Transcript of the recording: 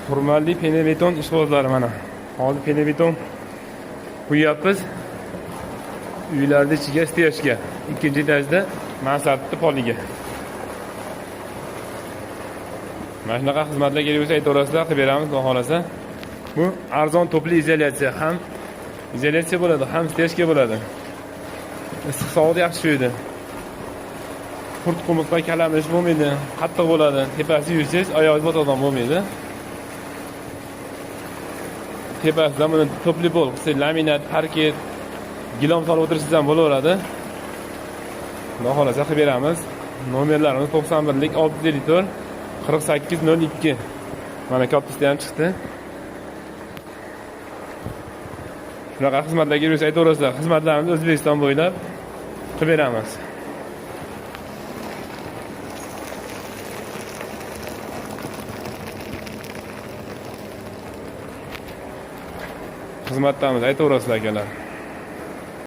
Hurmatli penobeton ishqibozlari, mana hozir penobeton quyapmiz. Uylarni ichiga стяжка. Ikkinchi etajda mansardni poliga. Mana shunaqa xizmatlar kerak bo'lsa aytaverasizlar, qilib beramiz, xudo xolasa. Bu arzon topli izolyatsiya, ham izolyatsiya bo'ladi, ham стяжка bo'ladi. Issiq sovuq yaxshi tushadi. Qurt qumursqa kalamish bo'lmaydi, qattiq bo'ladi. Tepasi yursangiz oyog'ingiz botadon bo'lmaydi. Tepasidan buni topli pol qilsangiz, laminat, parket, gilom solib o'tirsangiz ham bo'laveradi. Xudo xolasa qilib beramiz. Nomerlarimiz 91lik 654 48 02. Mana kattasida ham chiqdi. Shunaqa xizmatlarga yursa aytaverasizlar. Xizmatlarimizni O'zbekiston bo'ylab qilib beramiz. Xizmatdamiz, aytaverasizlar akalar.